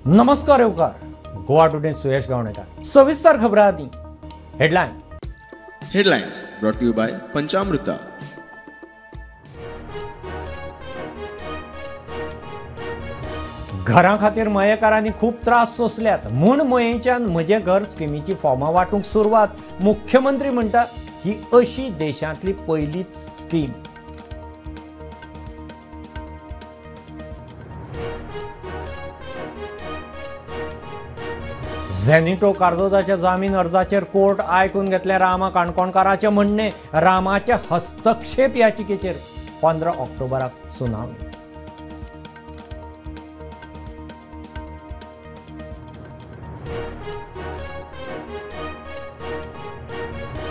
नमस्कार येवकार गोवा टुडे सुयश गावणेकर. सविस्तर खबरां आदी headlines. Headlines brought to you by Panchamruta. घरां खातीर मयेकारांनी खूब त्रास सोंसल्यात म्हूण मयेच्यान म्हजें घर स्किमीची फॉर्मां वांटूंक सुरवात. मुख्यमंत्री म्हणटा ही अशी देशांतली पयलीच स्कीम. झेनिटो कार्दोजाच्या जामीन अर्जाचेर कोर्ट आयकून घेतले रामा काणकोणकाराचें म्हणणें. रामाचे हस्तक्षेप याचिकेचेर 15 ऑक्टोबराक सुनावणी.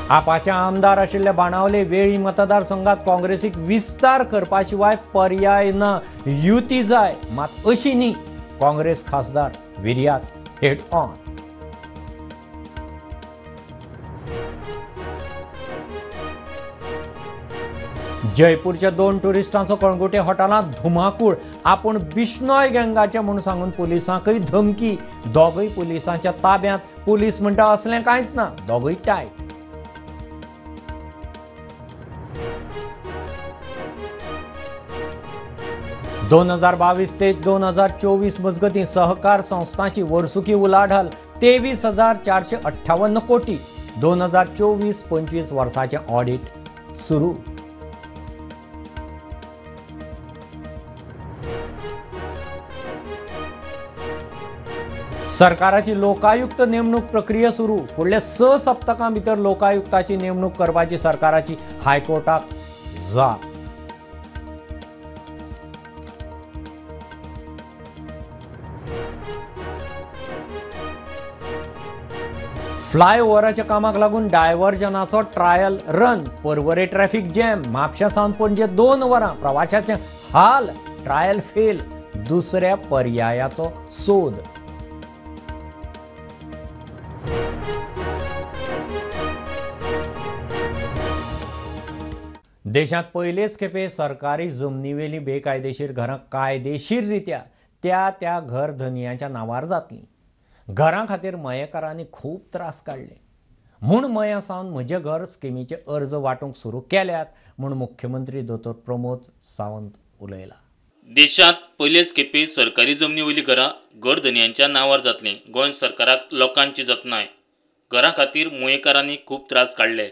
आपाचे आमदार आशिल्ले बाणावले वेळी मतदारसंघात काँग्रेसीक विस्तार करपा शिवाय पर्याय ना, युती जाय मात अशी न्ही. काँग्रेस खासदार विर्यात हेड ऑन. जयपूरच्या 2 टुरिस्टांचो कळंगुटे हॉटेलांत धुमाकूळ. आपूण बिश्नोय गँगाचे म्हूण सांगून पुलिसांकय धमकी. दोगूय पुलिसांच्या ताब्यांत. पुलीस म्हणटा असलें कांयच ना, दोगूय टायट. 2022 ते 2024 मजगतीं सहकार संस्थांची वर्सुकी उलाढाल 23,458 कोटी. 2024-25 वर्साचें ऑडिट सुरू. सरकाराची लोकायुक्त नेमणूक प्रक्रिया सुरू. फुडल्या 6 सप्तकां भितर लोकायुक्ताची नेमणूक करपाची सरकाराची हायकोर्टाक जाप. फ्लायओव्हराच्या कामाक लागून डायव्हर्जनाचो trial run. Porvorim traffic jam. म्हापशा सावन पणजे 2 वरां. प्रवाशाचे हाल. Trial fail. दुसऱ्या पर्यायाचो सोद. देशांत पयलेच खेपे सरकारी जमनीवेली बेकायदेशीर घरां कायदेशीर रित्या त्या त्या घर धनयांच्या नांवार जातलीं. घरां खातीर मयेकारांनी खूब त्रास काडले म्हूण मया सावन म्हजें घर स्किमीचे अर्ज वांटूंक सुरू केल्यात म्हूण मुख्यमंत्री दोतोर प्रमोद सावंत उलयला. देशांत पयलेच खेपे सरकारी जमनी वयलीं घरां घर धनयांच्या नांवार जातलीं. गोंय सरकाराक लोकांची जतनाय. घरां खातीर मयेकारांनी खूब त्रास काडले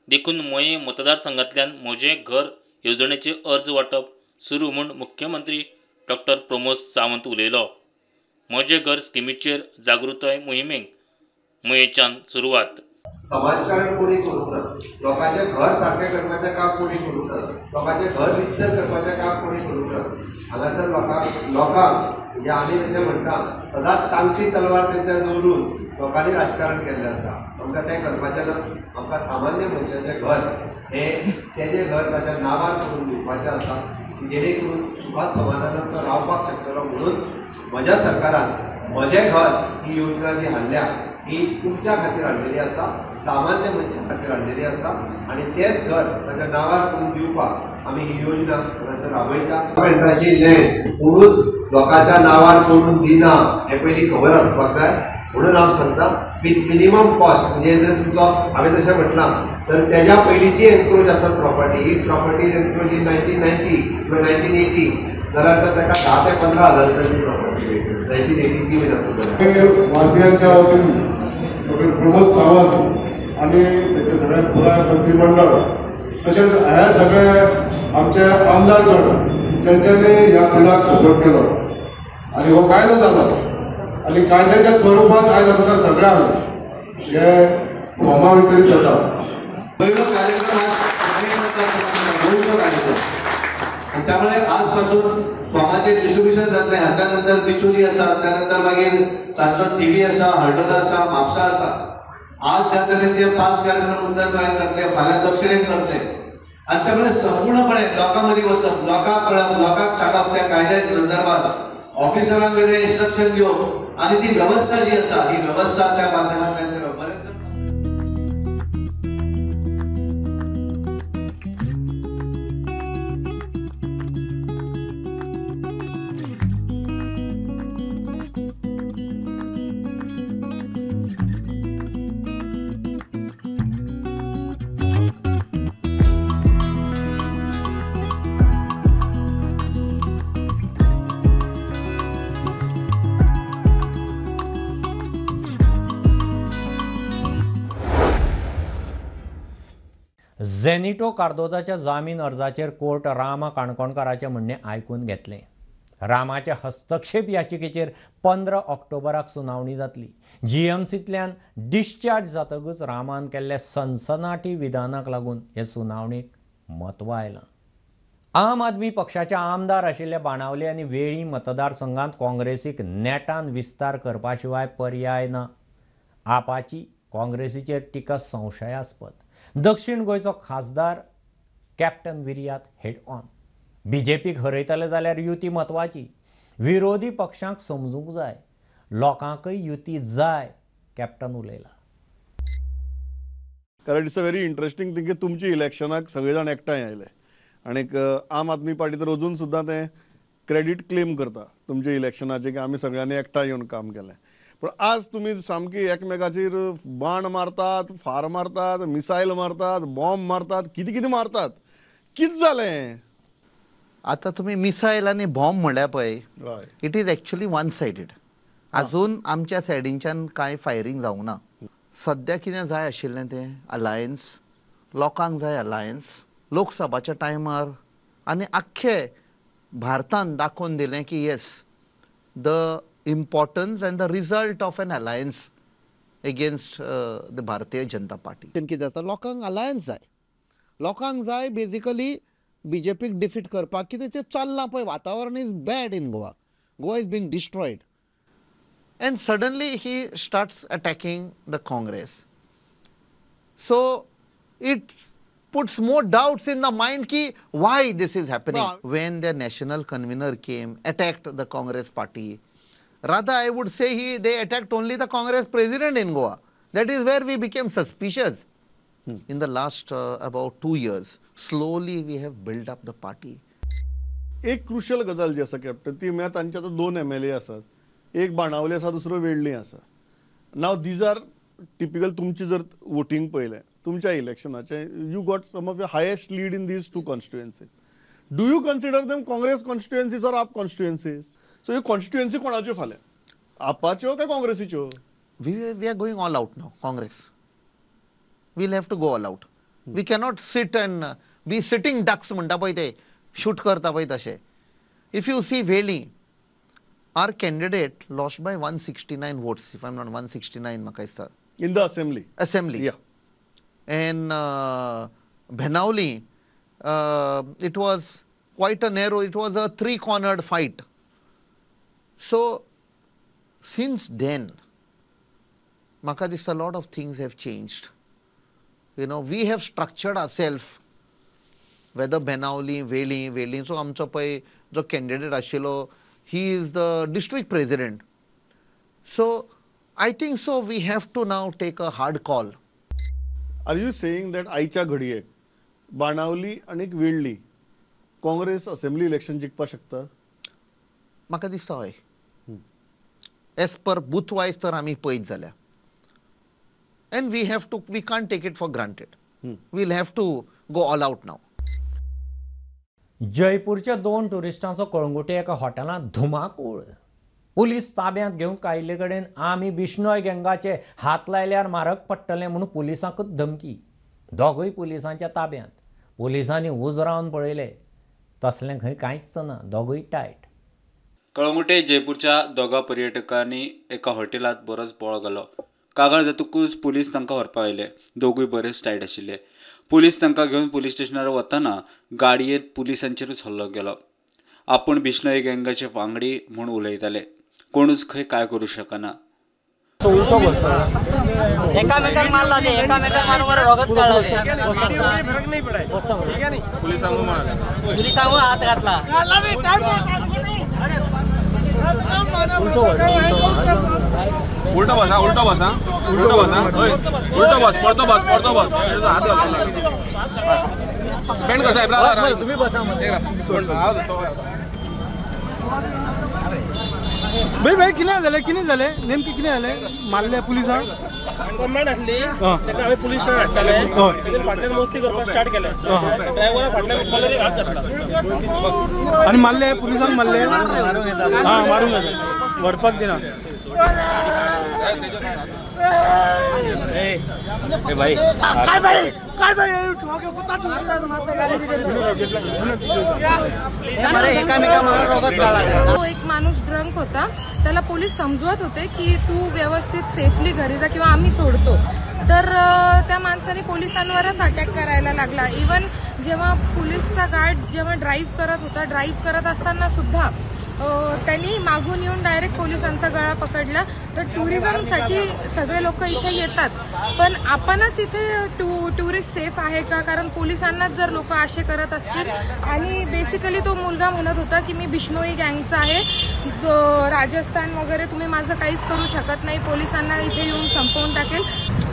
देखून मये मतदारसंघांतल्यान म्हजें घर येवजणेचे अर्ज वांटप सुरू म्हूण मुख्यमंत्री डॉक्टर प्रमोद सावंत उलयलो. म्हजें घर स्किमीचेर जागृताय मोहिमेक मयेच्यान सुरवात. समाजकारण कोणी करूंक ना, लोकांचें घर सारकें करपाचें काम कोणी करूंक ना, लोकांचें घर रितसर करपाचें काम कोणी करूंक ना. हांगासर लोकांक म्हणजे आमी जशें म्हणटा सदांच तांकी तलवार तेंच्या दवरून लोकांनी राजकारण केल्लें आसा. आमकां तें करपाचें ना. आमकां सामान्य मनशाचें घर हें तेजें घर ताच्या नांवार करून दिवपाचें आसा, जेणे करून सुखा समाधानान तो रावपाक शकतलो. म्हणून म्हज्या सरकारान म्हजें घर ही योजना जी हाडल्या ही तुमच्या खातीर हाडलेली आसा, सामान्य मनशा खातीर हाडलेली आसा आनी तेंच घर ताच्या नांवार करून दिवपाक आमी ही योजना हांगासर राबयता. गव्हर्मेंटाची लँड कोणूच लोकांच्या नांवार करून दिना हें पयलीं खबर आसपाक जाय. म्हणून हांव सांगता विथ मिनिमम कॉस्ट, म्हणजे जर तुमचो हांवें जशें म्हटलां तर तेज्या पयलींची एनक्रोच आसत property, if property is encroach in 1990 किंवा 1980 जाल्यार तर ताका 10 ते 15 हजार रुपयांची प्रॉपर्टी मेळटली. 1980ची बीन आसत जाल्यार. वासियांच्या वतीन डॉक्टर प्रमोद सावंत आनी तेचे सगळे पुराय मंत्रीमंडळ तशेंच ह्या सगळे आमचे आमदार गण तेंच्यांनी ह्या बिलाक सपोर्ट केलो आनी हो कायदो जालो आनी कायद्याच्या स्वरुपात आयज आमकां सगळ्यांक हे फॉर्मां वितरीत जाता. पयलो कार्यक्रम आज गोंयचो कार्यक्रम आनी त्यामुळे आजपासून फॉर्माचें डिस्ट्रिब्युशन जातलें. हाच्या नंतर बिचोली आसा, त्यानंतर मागीर सांजचो थिवी आसा, हळदोणा आसा, म्हापसा आसा. आज ज्या तरेन ते 5 कार्यक्रम उत्तर गोंयांत करतले, फाल्यां दक्षिणेक करतले आनी त्यामुळे संपूर्णपणे लोकां मदीं वचप, लोकांक कळप, लोकांक सांगप त्या कायद्या संदर्भात, ऑफिसरांक वेगळें इन्स्ट्रक्शन दिवप आनी ती वेवस्था जी आसा ही वेवस्था त्या माध्यमांतल्यान करप. बरें. झेनिटो कार्दोजाच्या जामीन अर्जाचेर कोर्ट रामा काणकोणकाराचें म्हणणें आयकून घेतलें. रामाच्या हस्तक्षेप याचिकेचेर 15 ऑक्टोबराक सुनावणी जातली. जीएमसींतल्यान डिस्चार्ज जातकूच रामान केल्ल्या सनसनाटी विधानाक लागून हे सुनावणेक म्हत्व आयलां. आम आदमी पक्षाचे आमदार आशिल्ले बाणावले आनी वेळी मतदारसंघांत काँग्रेसीक नेटान विस्तार करपा शिवाय पर्याय ना. आपाची काँग्रेसीचेर टिका संशयास्पद. दक्षिण गोंयचो खासदार कॅप्टन विर्यात हेड ऑन. बीजेपीक हरयतले जाल्यार युती म्हत्वाची. विरोधी पक्षांक समजूंक जाय, लोकांकय युती जाय, कॅप्टन उलयला. कारण it's a very interesting thing की तुमची इलेक्शनाक सगळे जाण एकठांय आयले आनीक आम आदमी पार्टी तर अजून सुद्दां तें क्रेडीट क्लेम करता तुमच्या इलेक्शनाचें की आमी सगळ्यांनी एकठांय येवन काम केलें. पूण आज तुमी सामकी एकमेकाचेर बाण मारतात, फार मारतात, मिसायल मारतात, बॉम्ब मारतात, कितें कितें मारतात. कितें जालें आतां? तुमी मिसायल आनी बॉम्ब म्हळ्यार पळय, it is actually one sided. अजून आमच्या सायडीनच्यान कांय फायरींग जावंक ना. सद्या कितें जाय आशिल्लें तें अलायन्स, लोकांक जाय अलायन्स. लोकसभाच्या टायमार आनी आख्खे भारतान दाखोवन दिलें की yes, the importance and the result of an alliance against the Bharatiya Janata Party. कितें जाता, लोकांक अलायन्स जाय, लोकांक जाय बेजिकली बीजेपीक डिफीट करपाक. कितें तें चल्लां पळय, वातावरण is bad in Goa, Goa is being destroyed and suddenly he starts attacking the Congress. So it puts more doubts in the mind ki why this is happening. When the national convener came, attacked the Congress party. Rather, I would say they attacked only the Congress president in Goa. That is where we became suspicious. In the last about 2 years, slowly we have built up the party. एक crucial गजाल जी आसा captain, ती म्हळ्यार तांचे आतां 2 MLA आसात, एक बाणावली आसा, दुसरो वेळ्ळी आसा. नाव these are typical. तुमची जर वोटींग पळयलें तुमच्या इलेक्शनाचें, you got some of your highest lead in these 2 constituencies. Do you consider them Congress constituencies or AAP constituencies? So ह्यो कॉन्स्टिट्युएन्सी कोणाच्यो फाल्यां, आपाच्यो काय काँग्रेसीच्यो? We are going all out now. Congress we'll have to go all out. We cannot sit and be sitting ducks म्हणटा पळय, ते shoot करता पळय तशें. If you see Veli, our candidate lost by 169 votes, if I am not 169 म्हाका दिसता, in the assembly. Assembly. And Benaulim, it was quite a narrow, it was a 3-cornered fight. So since then, म्हाका दिसता lot of things have changed. You know, we have structured ourselves, whether Benaulim, Veli, वेलीचो आमचो पळय जो candidate आशिल्लो, he is the district president. So I think so we have to now take a hard call. Are you saying that आयच्या घडयेक बाणावली आनी वेळ्ळी Congress assembly election जिखपाक शकता? म्हाका दिसता हय. एज पर बूथ वायज तर आमी पळयत जाल्यार, and we have to, we can't take it for granted. We'll have to go all out now. जयपूरच्या 2 टुरिस्टांचो Calangute एका हॉटेलांत धुमाकूळ. पुलीस ताब्यांत घेवंक आयिल्ले कडेन आमी बिश्नोय गँगाचे हात लायल्यार म्हारग पडटलें म्हणून पुलिसांकूच धमकी. दोगूय पुलिसांच्या ताब्यांत. पुलिसांनी उजरावन पळयले, तसलें खंय कांयच ना, दोगूय टायट. कळंगुटे जयपूरच्या दोगा पर्यटकांनी एका हॉटेलांत बरोच बोळ घालो. कागाळ जातकूच पुलीस तांकां व्हरपाक आयले. दोगूय बरेच टायट आशिल्ले. पुलीस तांकां घेवन पुलीस स्टेशनार वतना गाडयेन पुलिसांचेरूच हल्लो केलो. आपूण बिश्नोई गँगाचे वांगडी म्हूण उलयताले. कोणूच खंय काय करूं शकना. एकामेकांक मारला ते, एकामेकांक मारून रगत काडला ते. पुलिसांक हात घातला. उल्टो बस, उल्टो बस, उल्टो बस, उल्टो बस, परतो बस, परतो बस, हात घाल. पेंट कर साहेब, तुम्ही बसा. भाई भाई कितें जालें, कितें जालें नेमकें कितें जालें? मारले पुलिसांक? कंप्लेंट आसली ताका हांवें पुलीस स्टेशन हाडटाले, फाटल्यान मस्ती करपाक स्टार्ट केलें. ड्रायव्हरा फाटल्यान कॉलरीक हात घातला आनी मारले पुलिसांक, मारले. हां, मारूंक येता, व्हरपाक दिना. भाई काय भाई तो एक माणूस ड्रंक होता, त्याला पोलीस समजवत होते की तू व्यवस्थित सेफली घरी जा किंवा आम्ही सोडतो, तर त्या माणसाने पोलिसांवरच अटॅक करायला लागला. इवन जेव्हा पोलीसचा गार्ड जेव्हा ड्राईव्ह करत होता, ड्राईव्ह करत असताना सुद्धा त्यांनी मागून येऊन डायरेक्ट पोलिसांचा गळा पकडला. तर टुरिझमसाठी सगळे लोक इथे येतात, पण आपणच इथे टुरिस्ट सेफ आहे का? कारण पोलिसांनाच जर लोक असे करत असतील. आणि बेसिकली तो मुलगा म्हणत होता की मी बिश्नोई गँगचा आहे, राजस्थान वगैरे तुम्ही माझं काहीच करू शकत नाही, पोलिसांना इथे येऊन संपवून टाकेल.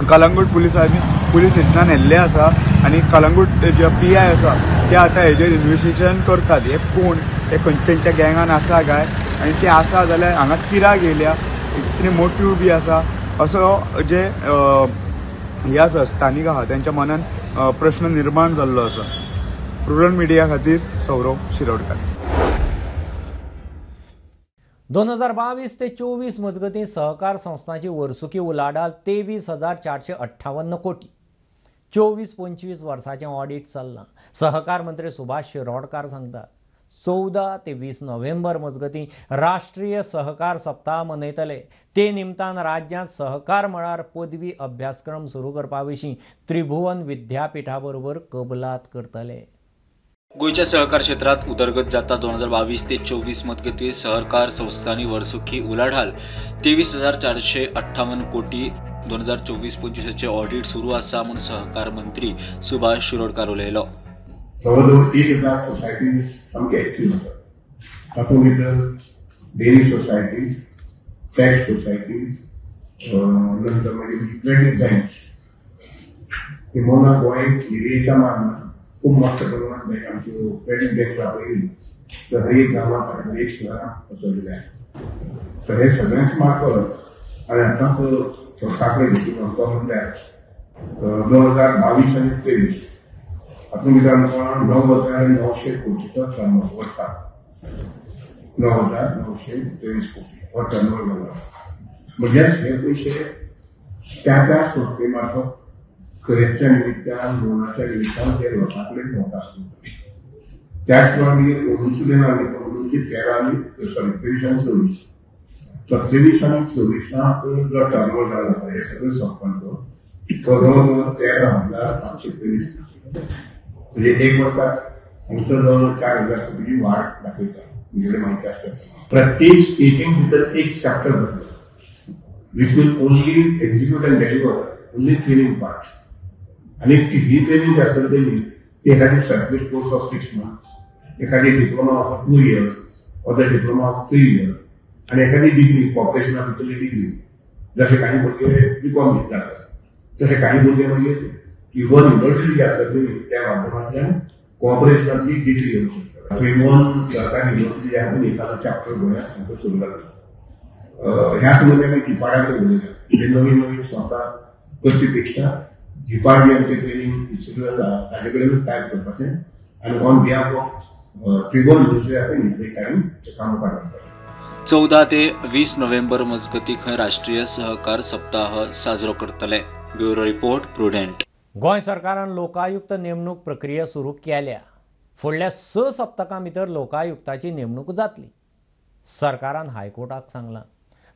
कलंगूट पुलिसांनी पुलीस स्टेशनान येल्ले आसा आनी कलंगूट जे पी I आसा ते आतां हेजेर इन्वेस्टिगेशन करतात, हे कोण ते खंयच्या तेंच्या गँगान आसा काय आनी ते आसा जाल्यार हांगा कित्याक येयल्या, कितें मोटीव बी आसा, असो जे हे आसा स्थानीक आहा तेंच्या मनान प्रश्न निर्माण जाल्लो आसा. प्रुडंट मिडिया खातीर सौरव शिरोडकर. 2022 ते 24 मजगतीं सहकार संस्थांची वर्सुकी उलाढाल 23,458 कोटी. 24-25 वर्साचें ऑडिट चल्लां. सहकार मंत्री सुभाष शिरोडकार सांगतात 14 ते 20 नोव्हेंबर मजगतीं राष्ट्रीय सहकार सप्ताह मनयतले. ते निमतान राज्यांत सहकार मळार पदवी अभ्यासक्रम सुरू करपा विशीं त्रिभुवन विद्यापीठा बरोबर कबलात करतले. गोंयच्या सहकार क्षेत्रात उदरगत जाता. 2022 ते 24 मजगतीं सहकार संस्थांनी वर्सुकी उलाढाल 23,458 कोटी. 2024-25 ऑडिट सुरू आसा म्हूण सहकार मंत्री सुभाष शिरोडकार उलयलो. जवळजवळ 1,000 सोसायटीज सामके एक्टीव आसात. तातूंत भितर डेअरी सोसायटीज, टॅक्स सोसायटीज, नंतर मागीर क्रेडीट बँक्स. किंबहुना गोंय एरियेच्या मानान खूब मोठ्या प्रमाणात बँक आमच्यो क्रेडीट बँक्स आपयली तर हर एक गांवांत आनी हर एक शहरांत पसरलेले आसा. तर हे सगळ्यांच मार्फत आनी आतांच आंकडे घेतले आमकां म्हणल्यार 2022 आनी 23 हातूंत भितर आमकां 9,900 कोटीचो टर्नओवर वर्साक 9,923 कोटी हो टर्नओवर जाल्लो आसा. म्हणजेच हे पयशे त्या त्या संस्थे मार्फत खरेदीच्या निमित्तान, लोनाच्या निमित्तान ते लोकां कडेन भोंवतात. त्याच प्रमाणे मागीर अंदूची आमी अंदूची 13 आनी सॉरी 23 आनी 24 तर 23 आनी 24 जो टर्नओवर जाल्लो आसा हे सगळे संस्थांचो तो जवळ जवळ 13,523 कोटी. म्हणजे एक वर्साक हांगसर जवळ 4,000 कोटीची वाढ दाखयता. म्हणजे माहिती आसता प्रत्येक स्टेटीन भितर एक चॅप्टर जातलो which will only execute and deliver only training part. आनी ही ट्रेनिंग जी आसतली तेजी ती एखादी सर्टिफिकेट कोर्स ऑफ 6 months, एखादी diploma of 2 years or the diploma of 3 years आनी एखादी डिग्री कॉर्पोरेशना भितरली डिग्री. जशे कांय भुरगे बी कॉम घेतात तशे कांय भुरगे मागीर त्रिभुवन युनिवर्सिटी जी आसतली त्या माध्यमांतल्यान कॉर्पोरेशनांतली डिग्री घेवंक शकता. त्रिभुवन सरकारी युनिवर्सिटी जी आहा न्ही एखादो चॅप्टर गोंयांत हांचो सुरू जातलो. ह्या संबंदी आमी जिपाडा कडेन उलयल्या. म्हणजे नवीन नवीन संस्था करचे पेक्षा जिपाड जी आमचे ट्रेनिंग इन्स्टिट्यूट आसा ताजे कडेन टायप करपाचें आनी on behalf of Tribhuvan university आसा न्ही थंय टायम काम मुखार. 14 ते 20 नोव्हेंबर मजगतीं खंय राष्ट्रीय सहकार सप्ताह साजरो करतले. Bureau report, Prudent. Goa सरकारान लोकायुक्त नेमणूक प्रक्रिया सुरू केल्या. फुडल्या 6 सप्तकां भितर लोकायुक्ताची नेमणूक जातली. सरकारान हायकोर्टाक सांगलां.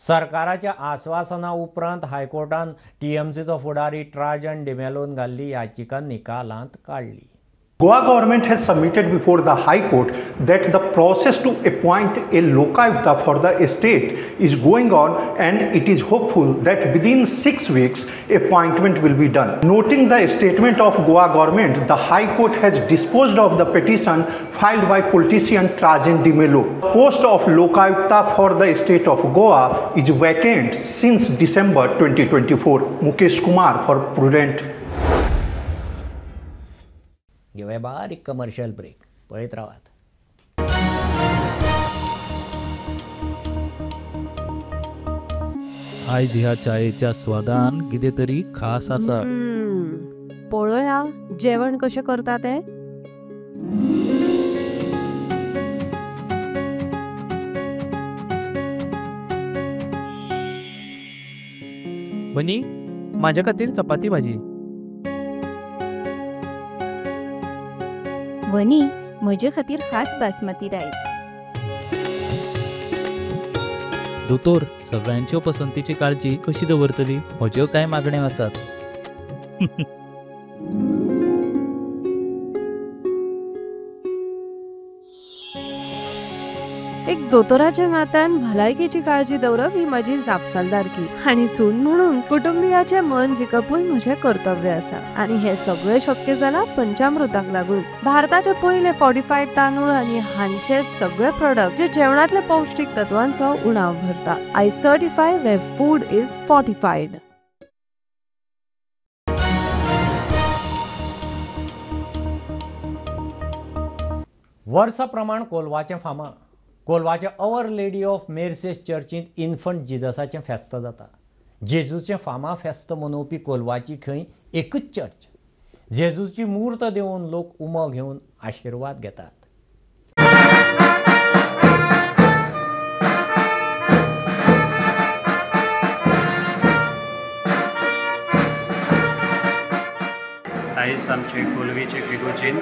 सरकाराच्या आस्वासना उपरांत हायकोर्टान टीएमसीचो फुडारी ट्राजन डिमेलोन घाल्ली याचिका निकालांत काडली. Goa government has submitted before the High Court that the process to appoint a Lokayukta for the state is going on and it is hopeful that within 6 weeks appointment will be done. Noting the statement of Goa government, the High Court has disposed of the petition filed by politician Trajan D'Mello. The post of Lokayukta for the state of Goa is vacant since December 2024. Mukesh Kumar for Prudent. घेवया बारीक commercial break, पळयत रावात. आयज ह्या चायेच्या स्वादान कितें तरी खास आसा. पळोवया जेवण कशें करता तें. वनी, म्हाज्या खातीर चपाती भाजी. वनी, म्हजे खातीर खास बासमती रायस. दोतोर, सगळ्यांच्यो पसंतीची काळजी कशी दवरतली? म्हज्यो कांय मागण्यो आसात. एक दोतोराच्या नात्यान भलायकेची काळजी दवरप ही म्हजी जापसालदारकी आनी सून म्हणून कुटुंबियाचें मन जिखपूय म्हजें कर्तव्य आसा आनी हें सगळें शक्य जालां पंचामृताक लागून. भारताचे पयले फॉर्टिफायड तांदूळ आनी हांचे सगळे प्रोडक्ट जे जेवणांतले पौश्टीक तत्वांचो उणाव भरता. I certify where food is fortified. वर्सा प्रमाण कोलवाचें फामा कोलवाच्या our lady of मेर्सेस चर्चींत इन्फंट जिजसाचें फेस्त जाता. जेजूचें फामा फेस्त मनोवपी कोलवाची खंय एकूच चर्च. जेजूची मूर्त देवन लोक उमो घेवन आशिर्वाद घेतात. आयज आमचे कोलवेचे फिगोजीन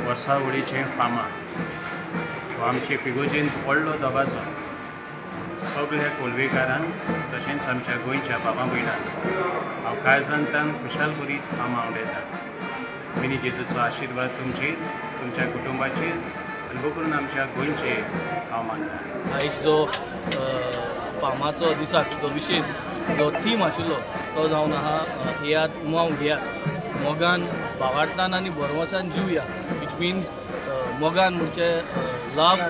वर्सावळीचें फामा आमचे फिगोजीन व्हडलो दबाजो सगळ्या कोलवेकारांक तशेंच आमच्या गोंयच्या बाबा भयणांक हांव काळजांतल्यान खुशालभरीत फामा उलयतां. मिनी जेजूचो आशिर्वाद तुमचेर, तुमच्या कुटुंबाचेर आनी करून आमच्या गोंयचेर हांव मानता. एक जो फामाचो दिसाक जो विशेष जो थीम आशिल्लो तो जावन आहा येयात उमाव घेयात, मोगान भावार्थान आनी भरवंसान जिवया, which means मोगान म्हणजे लव,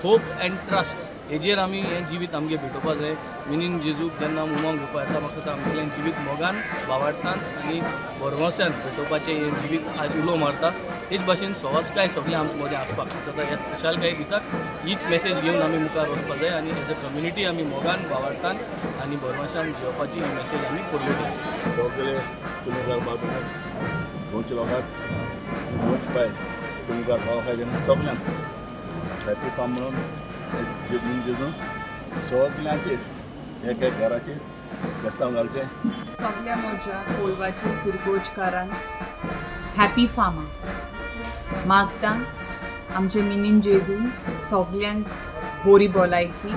होप एंड ट्रस्ट हेजेर आमी हें जिवीत आमगें भेटोवपा जाय. मिनीन जेजूक जेन्ना उमाव घेवपा येता म्हाका आमगेलें जिवीत मोगान भावार्थान आनी भरवंसान भेटोवपाचें हें जिवीत आज उलो मारता. तेच भाशेन सवस्काय सगळें आमचे मदें आसपाक जाता. ह्या खुशालकाय दिसाक हीच मॅसेज घेवन आमी मुखार वचपाक जाय आनी एज अ कम्युनिटी आमी मोगान भावार्थान आनी भरवंसान जिवपाची ही मॅसेज आमी फुडली. सगळे तुमी गोंयच्या लोकांक गोंयचे भायर तुमी भाव खाय जेन्ना सगल्यांक हॅपी फार्म म्हणून जेजून सगल्यांचेर एक एक घराचेर बेसांव घालचें. सगल्या म्हज्या कोलवाच्या फिरगोजकारांक हॅपी फार्मा मागता आमचे मिनीन जेजून सगल्यांक बोरी भलायकी,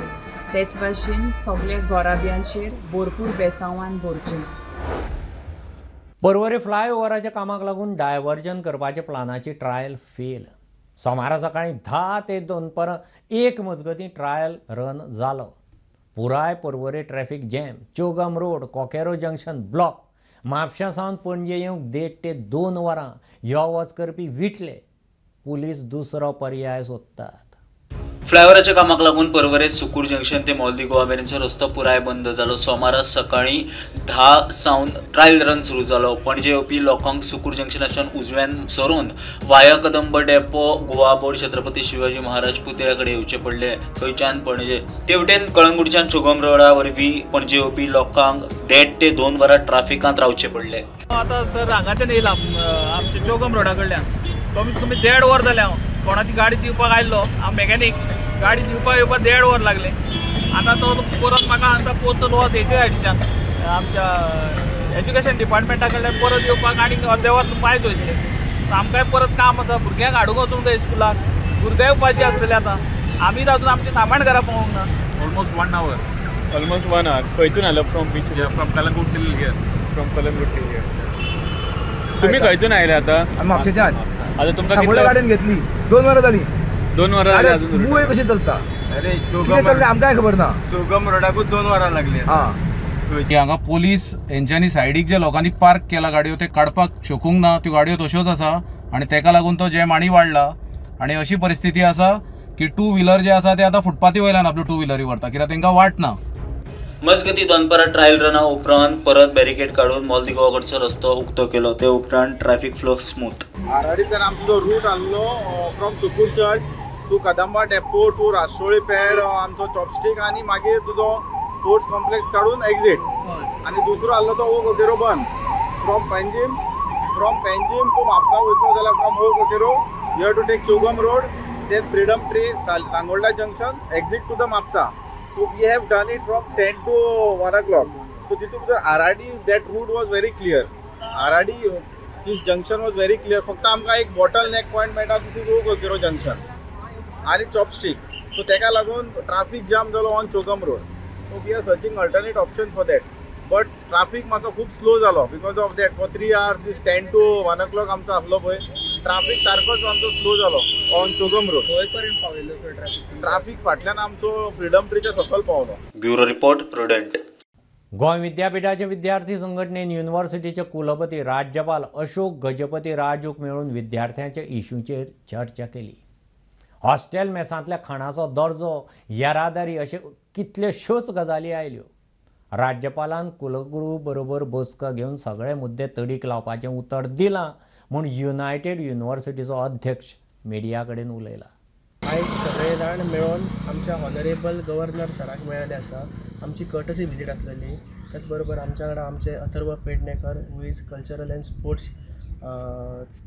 तेच भाशेन सगल्या घराब्यांचेर भरपूर बेसांवान भरचें. पर्वरी फ्लायओव्हराच्या कामाक लागून डायव्हर्जन करपाच्या प्लानाची ट्रायल फेल. सोमारा सकाळीं 10 ते दनपरां 1 मजगतीं ट्रायल रन जालो. पुराय Porvorim traffic jam, Chogm road, Coqueiro junction block. म्हापशां सावन पणजे येवंक 1.5 ते 2 वरां यो वच करपी विटले. पुलीस दुसरो पर्याय सोदतात. फ्लायओव्हराच्या कामाक लागून पर्वरे सुकूर जंक्शन ते मोल दी गोवा मेरेनचो रस्तो पुराय बंद जालो. सोमारा सकाळीं 10 सावन ट्रायल रन सुरू जालो. पणजे येवपी लोकांक सुकूर जंक्शनाच्यान उजव्यान सरून via Kadamba depot, Goa board, Chhatrapati Shivaji Maharaj पुतळ्या कडेन येवचे पडले. थंयच्यान पणजे तेवटेन कळंगूटच्यान चोगम रोडा वरवीं पणजे येवपी लोकांक 1.5 ते 2 वरां ट्राफिकांत रावचे पडले. आतां सर हांगाच्यान येयला आमच्या चोगम रोडा कडल्यान कमीत कमी 1.5 वर जालें. हांव कोणाची गाडी दिवपाक आयिल्लो, हांव मेकॅनीक, गाडी दिवपाक येवपाक 1.5 वर लागलें. आतां तो परत म्हाका आतां परतून वच हेच्या सायडीच्यान आमच्या एज्युकेशन डिपार्टमेंटा कडल्यान परत येवपाक आनी अर्दे वर पांयच वयतले. आमकांय परत काम आसा, भुरग्यांक हाडूंक वचूंक जाय स्कुलाक, भुरग्यांय उपाशी आसतले. आतां आमी अजून आमचें सामान घरा पावोंक ना. Almost 1 hour. Almost 1 hour. खंयतून आयलो? From beach, from Calangute till here. From Calangute till here. तुमी खंयतून आयले आतां? म्हापशेच्यान. आतां तुमकां कितले गाडयेन घेतली? 2 वरां जाली. 2 वरां जाली. मूव कशी चलता, कितें चल्लें आमकांय खबर ना. चोगम रोडाकूच 2 वरां लागली. की हांगा पोलीस हेंच्यांनी सायडीक जे लोकांनी पार्क केला गाडयो ते काडपाक शकूंक ना, त्यो गाडयो तश्योच आसा आनी तेका लागून तो जॅम आनी वाडला. आनी अशी परिस्थिती आसा की टू व्हिलर जे आसा ते आतां फुटपाथी वयल्यान आपल्यो टू व्हिलरी व्हरता कित्याक तेंकां वाट ना. मजगती दनपरां ट्रायल रना उपरांत परत बॅरिकेड काडून मोल दी गोवा कडचो रस्तो उक्तो केलो. ते उपरांत ट्रॅफिक फ्लो स्मूथ. आराडींतल्यान आमचो जो रूट आसलो from Sukur church to Kadamba depot to Rastoli pad आमचो चॉपस्टीक आनी मागीर तुजो स्पोर्ट्स कॉम्प्लेक्स काडून एक्झीट, आनी दुसरो आसलो तो ओ कोकेरो बंद from Panjim, from Panjim to Mapusa वयतलो जाल्यार from Old Coqueiro you have to take Chogm road, then Freedom Tree, Sangolda junction, exit to the Mapusa. So we have done it from 10 to 1 o'clock. So तितून भितर RRD that route was very clear, RRD this junction was very clear. फक्त आमकां एक bottle नेक point मेळटा तितून रोगोझिरो junction आनी chopstick. So तेका लागून ट्राफीक जाम जालो on Chogm road. So we are searching alternate option for that, but traffic मातसो खूब स्लो जालो because of that. For 3 hours this 10 to 1 o'clock आमचो आसलो पळय ट्राफीक सारकोच आमचो स्लो जालो ऑन चोगम रोड. खंय पर्यंत पावयलो सर ट्राफीक? ट्राफीक फाटल्यान आमचो फ्रिडम ट्रीच्या सकयल पावलो. Bureau report, Prudent. Goa विद्यापीठाचे विद्यार्थी संघटनेन युनिव्हर्सिटीचे कुलपती राज्यपाल अशोक गजपती राजूक मेळून विद्यार्थ्यांच्या इश्यूचेर चर्चा केली. हॉस्टेल मेसांतल्या खाणाचो दर्जो, येरादारी अशे कितल्योश्योच गजाली आयल्यो. राज्यपालान कुलगुरू बरोबर बसका घेवन सगळे मुद्दे तडीक लावपाचें उतर दिलां म्हूण युनायटेड युनिव्हर्सिटीचो अध्यक्ष मिडिया कडेन उलयला. आयज सगळे जाण मेळून आमच्या ऑनरेबल गव्हर्नर सराक मेळ्ळे आसा. आमची कर्टसी विजीट आसलेली. त्याच बरोबर आमच्या वांगडा आमचे Atharva Pednekar who is cultural and sports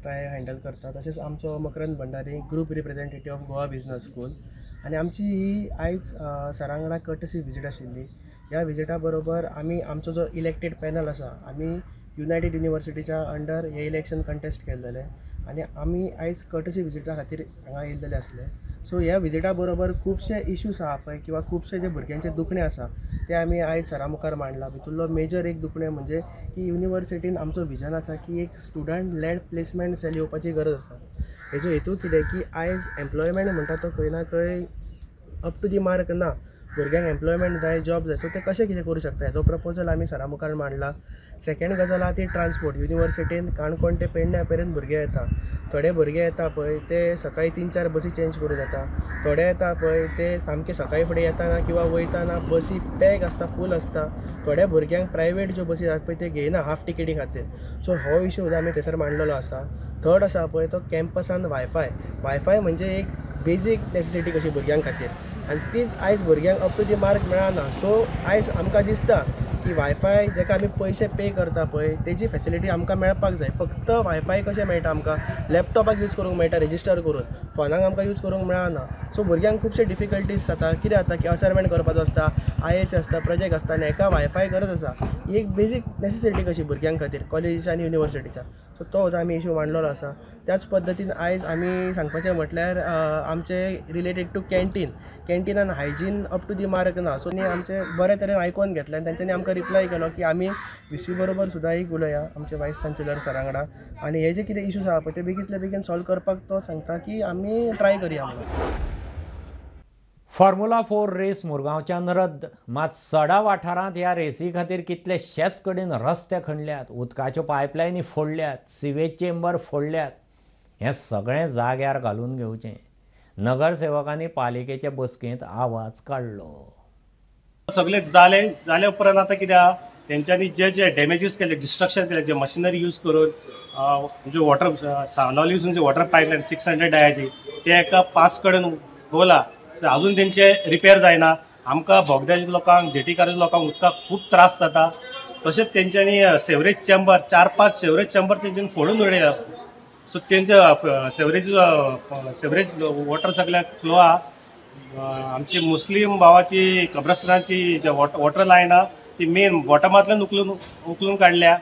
ते हँडल करता. तशेंच आमचो Makarand Bhandari group representative of Goa business school. आनी आमची ही आयज सरा वांगडा कर्टसी विजीट आशिल्ली. ह्या विजिटा बरोबर आमी आमचो जो इलेक्टेड पॅनल आसा, आमी युनायटेड युनिवर्सिटीच्या अंडर हे इलेक्शन कंटेस्ट केल्लेले आनी आमी आयज कर्टसी विजिटा खातीर हांगा येयल्लेले आसले. सो ह्या विजिटा बरोबर खुबशे इश्यूज आहा पळय किंवा खुबशे जे भुरग्यांचे दुखणे आसा ते आमी आयज सरा मुखार मांडला. भितूरलो मेजर एक दुखणें म्हणजे की युनिवर्सिटीन आमचो विजन आसा की एक स्टुडंट लॅड प्लेसमेंट सेल येवपाची गरज आसा. हेजो हेतू कितें की आयज एम्प्लॉयमेंट म्हणटा तो खंय ना खंय अप टू the mark ना. भुरग्यांक एम्प्लॉयमेंट जाय, जॉब जाय, सो ते कशें कितें करूं शकता हेजो प्रपोजल आमी सरा मुखार मांडला. सेकेंड गजाल आहा ती ट्रान्सपोर्ट. युनिवर्सिटीन काणकोण ते पेडण्या पर्यंत भुरगे येता. थोडे भुरगे येता पळय ते सकाळी 3-4 बसी चेंज करून येता. थोडे येता पळय ते सामके सकाळी फुडें येताना किंवा वयताना बसी पॅक आसता, फूल आसता. थोड्या भुरग्यांक प्रायवेट ज्यो बसी आसात पळय ते घेयना हाफ टिकेटी खातीर. सो हो इशू सुद्दां आमी थंयसर मांडलेलो आसा. थर्ड आसा पळय तो कॅम्पसान वायफाय. वायफाय म्हणजे एक बेजीक नेसेसिटी कशी भुरग्यां खातीर आनी तीच आयज भुरग्यांक अप टू the mark मेळना. सो आयज आमकां दिसता की वायफाय जेका आमी पयशे पे करता पळय तेजी फेसिलिटी आमकां मेळपाक जाय. फक्त वायफाय कशें मेळटा आमकां लॅपटॉपाक यूज करूंक मेळटा रेजिस्टर करून, फोनाक आमकां यूज करूंक मेळना. सो भुरग्यांक खुबशे डिफिकल्टीज जाता. कितें जाता की असायनमेंट करपाचो आसता, IS आसता, प्रोजेक्ट आसता आनी हेका वायफाय गरज आसा. ही एक बेजीक नेसेसिटी कशी भुरग्यां खातीर कॉलेजीच्या आनी युनिवर्सिटीच्या. सो तो सुद्दां आमी इशू मांडलेलो आसा. त्याच पद्दतीन आयज आमी सांगपाचें म्हटल्यार आमचे रिलेटेड टू कॅन्टीन, कॅन्टिनान hygiene up to the mark ना. सो आमचे बरे तरेन आयकोन घेतलें आनी तेंच्यांनी आमकां रिप्लाय केलो की आमी व्ही सी बरोबर सुद्दां एक उलया आमचे वायस चान्सलर सरा वांगडा आनी हे जे कितें इशूज आहा पळय ते बेगींतल्या बेगीन सॉल्व करपाक तो सांगता की आमी ट्राय करया म्हणून. फॉर्म्युला 4 रेस मुरगांवच्यान रद्द. मात सडा वाठारांत ह्या रेसी खातीर कितलेशेच कडेन रस्ते खणल्यात, उदकाच्यो पायपलायनी फोडल्यात, सिवेज चेंबर फोडल्यात. हें सगळें जाग्यार घालून घेवचें. नगरसेवकांनी पालिकेचे बसकेंत आवाज काडलो. सगळे जाले जाले उपरांत आतां कित्याक तेंच्यांनी जे जे डॅमेजीस केले, डिस्ट्रक्शन केले, जे मशिनरी यूज करून जे वॉटर सावनावलीसून जे वॉटर पायपलायन 600 डायाची ते एका 5 कडेन गोला अजून तेंचे रिपेर जायना. आमकां बोगद्याच्या लोकांक, जेटीकाराच्या लोकांक उदकाक खूब त्रास जाता. तशेंच तेंच्यांनी सेवरेज चेंबर 4-5 सेवरेज चेंबर तेंच्यांनी फोडून उडयला. सो तेंचे सेवरेज वॉटर सगळ्याक फ्लो आहा. आमची मुस्लीम भावाची कब्रस्तानाची जे वॉटर लायन आहा ती मेन बॉटमांतल्यान उखलून काडल्या.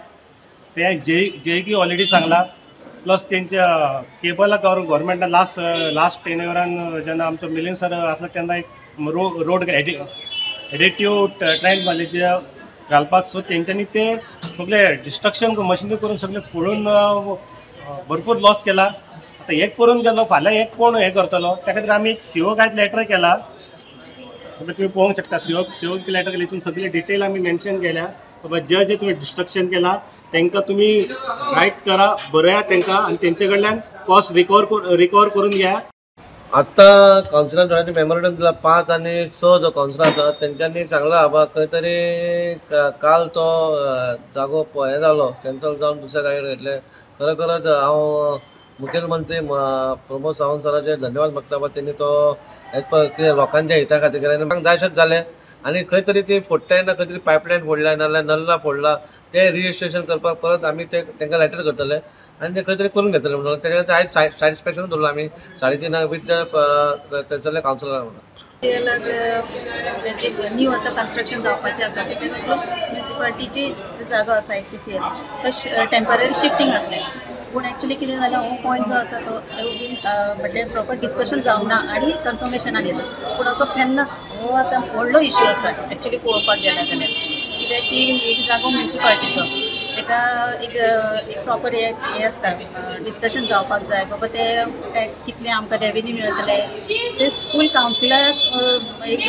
ते जेईकी ऑलरेडी सांगला. प्लस तेंच्या केबलाक गव्हर्मेंटान लास्ट टेन्युअरान जेन्ना आमचो मिलिंद सर आसलो तेन्ना एक रोड एडिटीव ट्रेंड मारले जे घालपाक. सो तेंच्यांनी ते सगळे डिस्ट्रक्शन मशिनरी करून सगळे फोडून भरपूर लॉस केला. आतां एक करून गेलो, फाल्यां एक कोण हें करतलो. त्या खातीर आमी एक सीओक आयज लेटर केला. तुमी पळोवंक शकता सीओक लेटर केली, हितून सगळे डिटेल आमी मेन्शन केल्या. बाबा जे जे तुमी डिस्ट्रक्शन केला तांकां तुमी रायट करा, बरया तांकां आनी तेंचे कडल्यान कॉस्ट रिकवर करून घ्या. आतां कावन्सिलान थोड्यांनी मेमोरेंडम दिला. 5 आनी 6 जो कावन्सिलर आसा तेंच्यांनी सांगला बाबा खंय तरी काल तो जागो हें जालो, कॅन्सल जावन दुसऱ्या जाग्यार घेतले. खरोखरच हांव मुखेलमंत्री प्रमोद सावंत सराचे धन्यवाद मागता बाबा तेणी तो एज पर कितें लोकांच्या हिता खातीर केलें आनी म्हाका जायशेंच जालें. आनी खंय तरी ती फोडटा तेन्ना खंय तरी पायपलायन फोडल्या नाल्यार नल्ला फोडला, ते रिजिस्ट्रेशन करपाक परत आमी ते तांकां लेटर करतले. आनी ते खंय तरी करून घेतले म्हणून तेच्या आयज सॅटिस्फॅक्शन दवरलो आमी 3:30 विथ थंयसरल्या कावन्सिलरा म्हणून. न्यू आतां कन्स्ट्रक्शन जावपाचें आसा तेच्या खातीर म्युनिसिपालिटीची जी जागो आसा APCL तो टेम्पररी शिफ्टींग आसलें, पूण एक्चुली कितें जालें हो पॉयंट जो आसा तो बीन म्हटल्यार प्रॉपर डिस्कशन जावंक ना आनी कन्फर्मेशनाक येयला, पूण असो केन्नाच हो आतां व्हडलो इश्यू आसा एक्चुली पळोवपाक गेल्या जाल्यार, कित्याक ती एक जागो म्युनिसिपालिटीचो ताका एक एक प्रॉपर हें आसता डिस्कशन जावपाक जाय बाबा ते कितलें आमकां रेवेन्यू मेळटले ते फूल कावन्सिलाक एक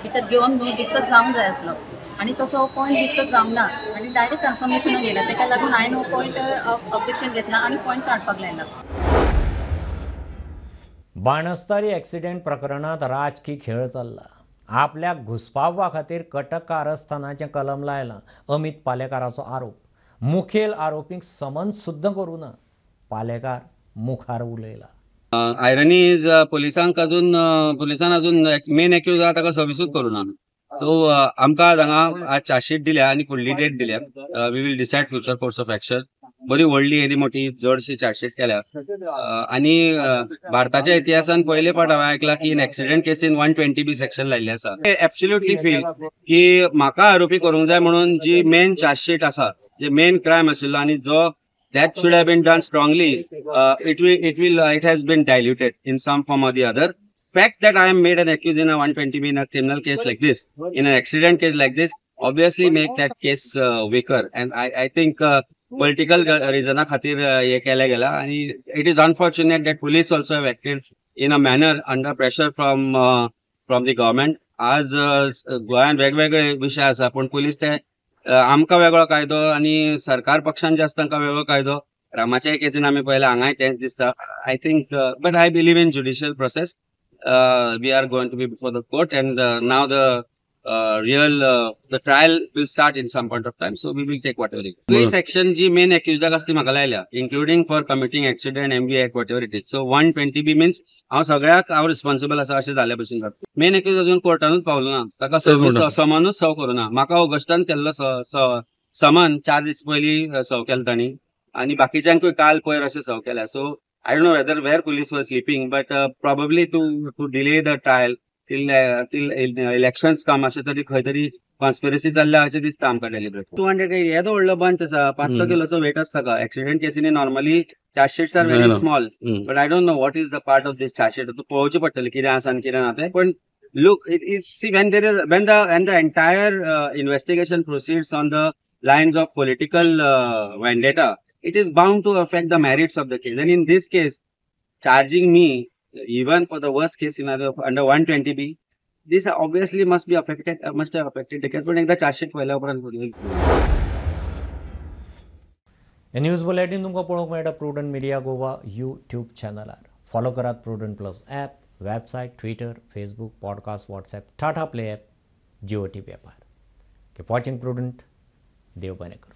भितर घेवन डिस्कस जावंक जाय आसलो आनी तसो हो पॉयंट डिस्कस जावंक ना आनी डायरेक्ट कन्फर्मेशनाक येयला, ताका लागून हांवें हो पॉयंट ऑब्जेक्शन घेतला आनी पॉयंट काडपाक लायला. बाणस्तारी एक्सिडेंट प्रकरणांत राजकी खेळ चल्ला. आपल्याक घुसपावपा खातीर कटक कारस्थानाचें कलम लायलां अमित पालेकाराचो आरोप. मुखेल आरोपींक समन सुद्दां करूं ना. पालेकार मुखार उलयला. आयरनी is पोलिसांक अजून पोलिसान अजून मेन एक्यूज आहा ताका सर्विसूच करूं ना. सो आमकां हांगा आज चार्जशीट दिल्या आनी फुडली डेट दिल्या. We will decide future course of action. बरी व्हडली येदी मोठी जडशी चार्जशीट केल्या आनी भारताच्या इतिहासान पयले फावट हांवें आयकलां की in accident casein 120B section लायिल्लें आसा. एब्सोल्युटली फील की म्हाका आरोपी करूंक जाय म्हणून जी मेन चार्जशीट आसा, जे मेन क्रायम आशिल्लो आनी जो that should have been done strongly, it has been diluted in some form or the other. Fact that I am made an accused in a 120B in a criminal case like this, in an accident case like this, obviously make that case weaker. And I think political reason खातीर हे केले गेला आणि it is unfortunate that police also have acted in a manner under pressure from the government. आज गोंयांत वेगवेगळे विशय आसा पूण पुलीस ते आमकां वेगळो कायदो आनी सरकार पक्षान जे आसा तांकां वेगळो कायदो. रामाच्या केसीन आमी पळयला हांगाय तेंच दिसता. I think but I believe in judicial process. We are going to be before the court and now the real the trial will start in some point of time, so we will take whatever it is. Section ji main accused आसा ती म्हाका लायल्या, including for committing accident, MV act, whatever it is. So 120B means हांव सगळ्याक हांव responsible आसा अशें जाल्या भशेन जाता. मेन एक्यूज अजून कोर्टानूच पावलो ना, ताका समनूच सर्व करूं ना. म्हाका ऑगस्टान केल्लो समन 4 दीस पयलीं सर्व केलो तांणी आनी बाकीच्यांकूय काल पयर अशें सर्व केल्या. So I don't know whether where police were sleeping, but probably to delay the trial till elections come अशें तरी खंय तरी कॉन्स्पिरसी चल्ल्या अशें दिसता आमकां डेलिबरेट. 200 येदो व्हडलो बंच आसा, 500 किलोचो वेट आसता का. एक्सिडेंट केसीनी normally chargesheets are very small, but I don't know what is the part of this chargesheet. तूं पळोवचें पडटलें कितें आसा आनी कितें ना तें. पण look, see when there is when the entire investigation proceeds on the lines of political vendetta, it is bound to affect the merits of the case. And in this case, charging me even for the worst case scenario under 120B, this obviously must be affected, must have affected the case. But एकदा chargesheet पळयल्या उपरांत हे news bulletin तुमकां पळोवंक मेळटा Prudent media Goa YouTube चॅनलार. Follow करात Prudent plus app, website, Twitter, Facebook, podcast, WhatsApp, Tata Play app, Jio TV ॲपार. Keep watching prudent. देव बरें करूं.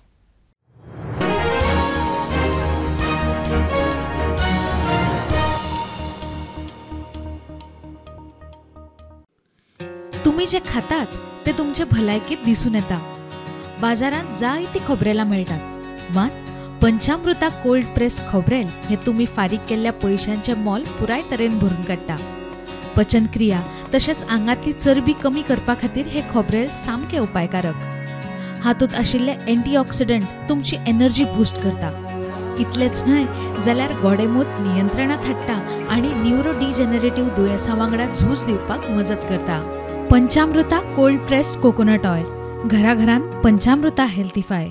तुम्ही जे खातात ते तुमचे भलायकेत दिसून येता. बाजारांत जायती खोबरेलां मेळटात, मात पंचामृता कोल्ड प्रेस खोबरेल हे तुम्ही फारीक केल्ल्या पयशांचें मोल पुराय तरेन भरून काडटा. पचनक्रिया तशेंच आंगांतली चरबी कमी करपा खातीर हे खोबरेल सामकें उपायकारक. हातूंत आशिल्ले एंटीऑक्सिडंट तुमची एनर्जी बूस्ट करता. इतलेंच न्हय जाल्यार गोडेमूत नियंत्रणांत हाडटा आनी न्युरो डिजनरेटिव्ह दुयेंसां वांगडा झूज दिवपाक मजत करता. Panchamrita cold pressed coconut oil, घराघरांत पंचामृता हेल्थीफाय.